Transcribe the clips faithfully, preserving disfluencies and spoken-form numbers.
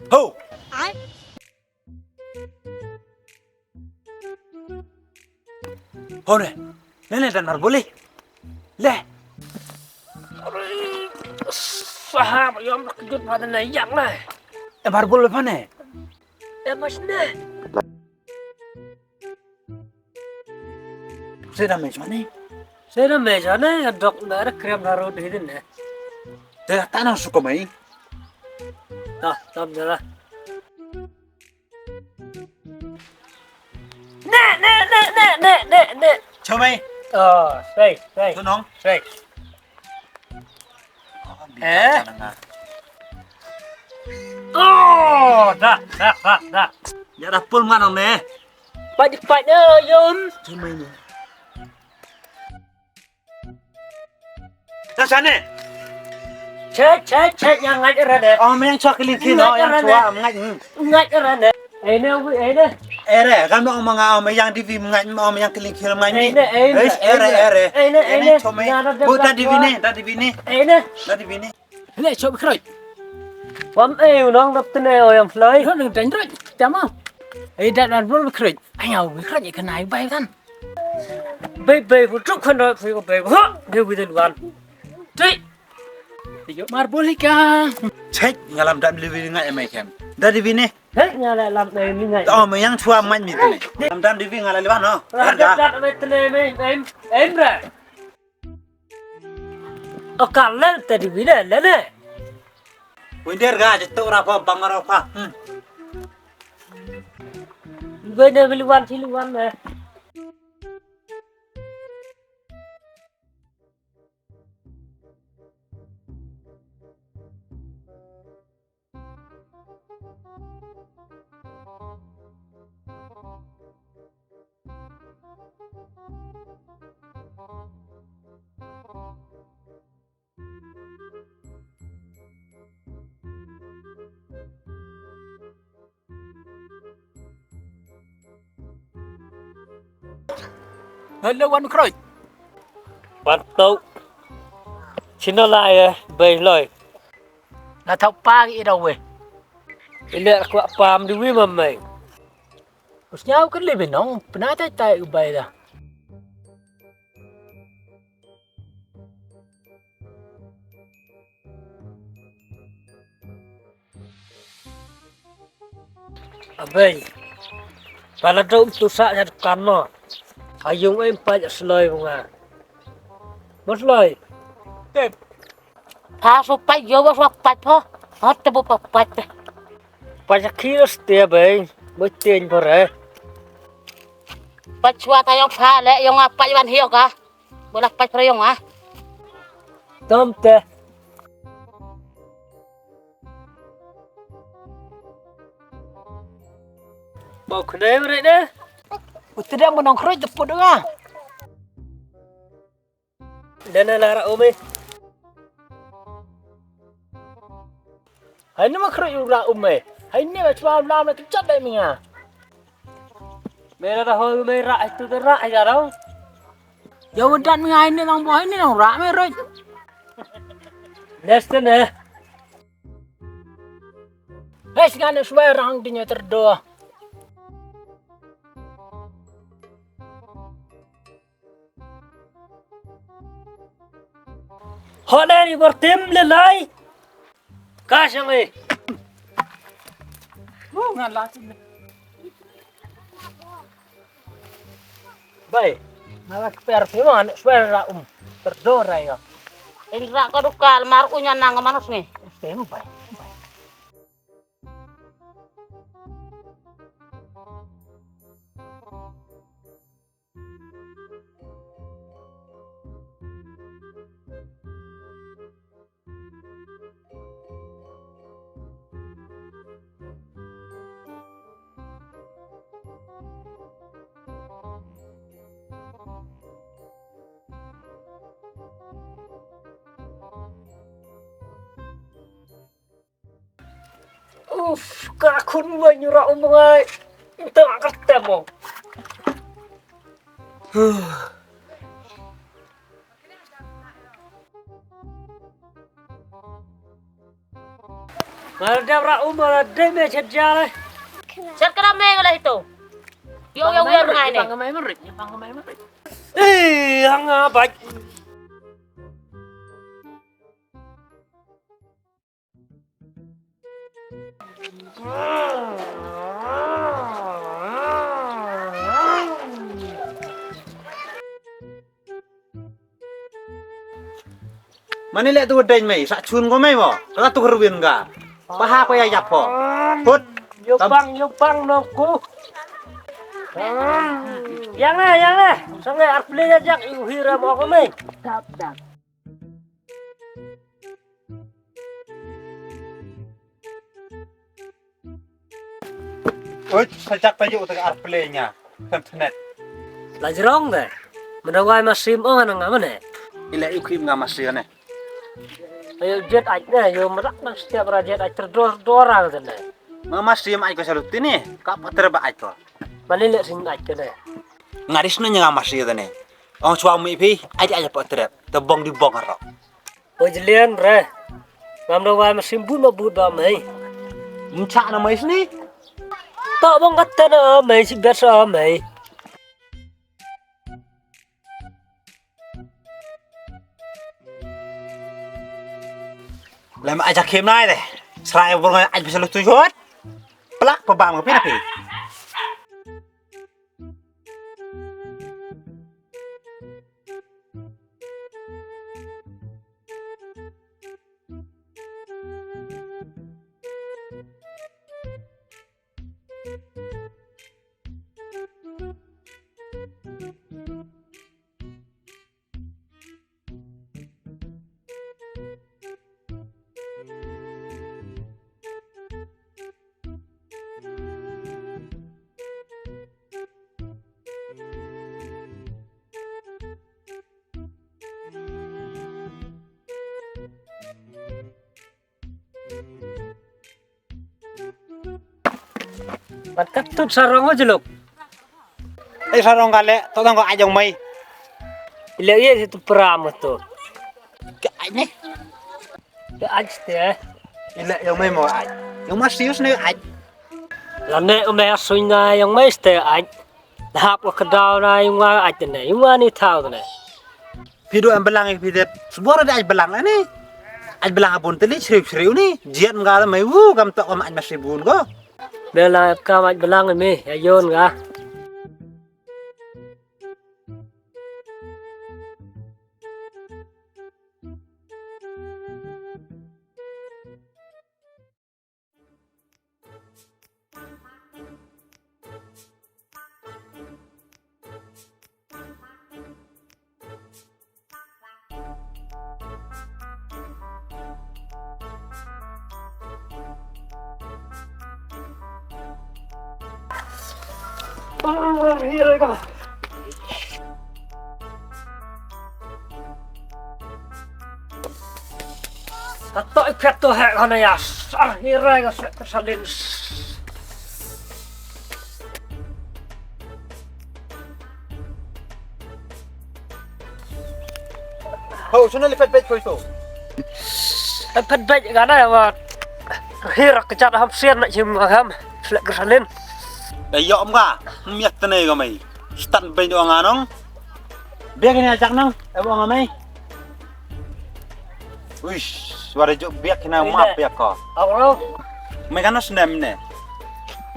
Ho! Ho ne, ne ne dan marbuli. Le. Sahab, yom kejut pada ne yak ne. E marbul pa ne? E mas ne. Sera me jane. Sera me jane, ya dok na re krem na ro de ne. Te ta na su ko mai. Ta, tam jala. Ne, ne, ne, ne, ne, ne, ne. Chomei. Oh, sei, sei. Tu nong. Sei. Eh? Oh, da, da, da, da. Ya da pul ngan nong ne. Pat, pat, eh, yom. Chomei ne. Sa sane. Che, che, che, yang ngai ra de. Oh, me yang chwa kling kling, oh, yang chwa, ngai. Ngai ra de. Ei ne, ei ne. Ere, kam no ma nga, oh, me yang divi ngai, oh, me yang kling kling ngai. Ei ne, ei ne. Ere, ere. Ei ne, ei ne. Chomei. Bu da divi ne, da divi ne. Ei ne. Da divi ne. Ne, chop kroi. Wam ei u nong dap tene, oh, yang floi. Ro nang tan roi. Tama. Ei da dan bol kroi. Ai au kroi ka nai bai kan. Bei, bei, bu truk khan roi, bu bei, bu. Deu wi den wan. Tui. Mar bolika. Chek, ngalam dam liwi ngai mai kem. Da divi ne. Hei, ngalam dam mi ngai. Oh, me yang chwa mai mi tene. Ngalam dam divi ngala liwan no. Ra, da, da, me tene, me, em, em, ra. O ka lel te divi ne, le ne. Winder ga, je tu ra pa, bang ra pa. Hmm. Gue ne, biluan, siluan ne. Hello, wan kroi. Wan tau. Chino la e, bei loi. Na thau pa ki ida we. Ile kwa pam di wi mamai. Us nyau ke le binong, pna tai tai u bai da. Abei. Pala dong tu sa ya kan no. Ayung em pa ya sloi bunga. Mo sloi. Tep. Pa so pa yo wa pa pa. Hot te bo pa pa. Pa ya kilo ste abei. Mo ten bore. Pa chwa ta yong pa le yong apa wan hiyo ka. Bola pait prayong ah. Tom te. Bau khnai re de. Utte da mo nong khroi te put nga. Dana lara ome. Hai ni ma khroi u ra um e. Hai ni ma chwa lam na tu chat dai mi nga. Me ra da hoi me ra, ai tu da ra, ai da ra. Ya wadan mi hai ni nang bo hai ni nang ra me roi. Next ne. Hei, sngane swai rang di nya terdo. Hone ni bor tim le lai. Ka shang e. Wo, nga la tim. Bai, nga la kper phi man, swer ra um. Terdor ra ya. Eng ra ka dukal mar u nya nang manus ngi. Tem bai. Uf, ka khun wa nyura um ngai. Tang ka temo. Ngal dep ra um, ngal dep me chet ja le. Chet kra me ngal hito. Yo, yo, yo, ngai ne. Bang mai merit, bang mai merit. Eh, hang a bait. Mani le tu deng mei, sa chun ko mei mo. Ka tu kerwin ka. Paha pa ya yap ko. Put. Yo bang, yo bang no ku. Yang le, yang le. Sang le arple ya jak u hira mo ko mei. Oi, sa jak ta yu ta ar play nya. Tem tnet. La jrong de. Mena wai ma sim ong nga mane. Ile yu khim nga ma sim ne. Ayo jet ai ne, yo mrak na setiap ra jet ai terdor dora de ne. Ma ma sim ai ko salut tini, ka pa ter ba ai ko. Mane le sim ai ko ne. Ngaris ne nga ma sim de ne. Ong chwa mi phi, ai ai pa ter. Te bong di bong ro. Oi jlian re. Ngam da wai ma sim but ma but ba mei. Mcha na mei sni. To bong ka te na mei si bet sa mei. Lem aja khim nai de. Srai bor ngai aj bisa lu tu jot. Plak pa bam ka pi na pi. Bat katut sarong o jeluk. Eh, sarong kale, to tang ko ajong mai. Ile ye tu pram tu. Ke aj ne. Ke aj te. Ile yong mai mo aj. Yong ma serius ne aj. Lane o me suin na yong mai ste aj. Hap ka kdaw na yung wa ai tene, yung wa ni thaw tene. Phi du em belang phi det. Subor de ai belang ani. Ai belang abun teli chriu chriu ni. Jiat nga mai wu kam tok kam ai masi bun ko. Belang kam ai belang mi, ya yon nga. Katok i phet to hek hana ya. Sar hirai ka sek ka salin. Ho, suna li phet phet ko ito. Phet phet gana ya wa. Hirak kejat ham sian na chim ham. Sek ka salin. Eh, yo om ka. Miat tene ka mai. Stan ben do nganong. Biak ini ajak nang, eh, bong amai. Uish, suara juk biak kena map biak ko. Aro. Mai kana snem ne.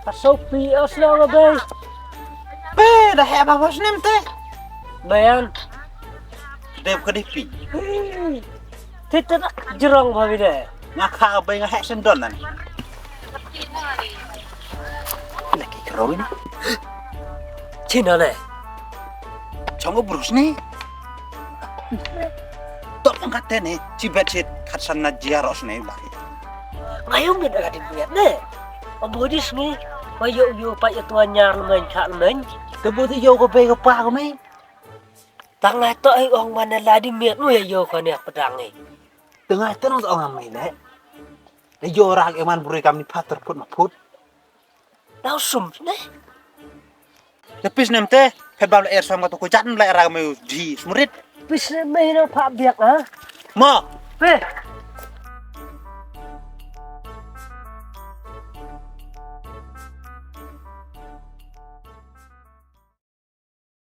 Pasau pi asla ngabai. Pe, dah hek apa snem te. Bayan. Dep ke dipi. Tita nak jerong ba bida. Nga kha bai nga hek sendon nan. Laki keroi ni. China le. Chong o Bruce ni. Tok pang kate ni, chi bet chit khat san na jia ros ni ba. Ngayong bet ala di bet ne. Abo dis ni. Wa yo yo pa yo tuan nyar lemen kha lemen. Te bo ti yo ko pe ko pa ko me. Tang ngai to ai ong mana la di miet mu ya yo ko ni pedang ni. Te ngai to nong ong amai le. Te yo ra ke man bru kam ni phatar phut ma phut. Daw sum ne. Te pis nem te, phet bam la er sam ka to ko jat la er me di smurit. Pis ne me no pha biak ha. Mo. Pe.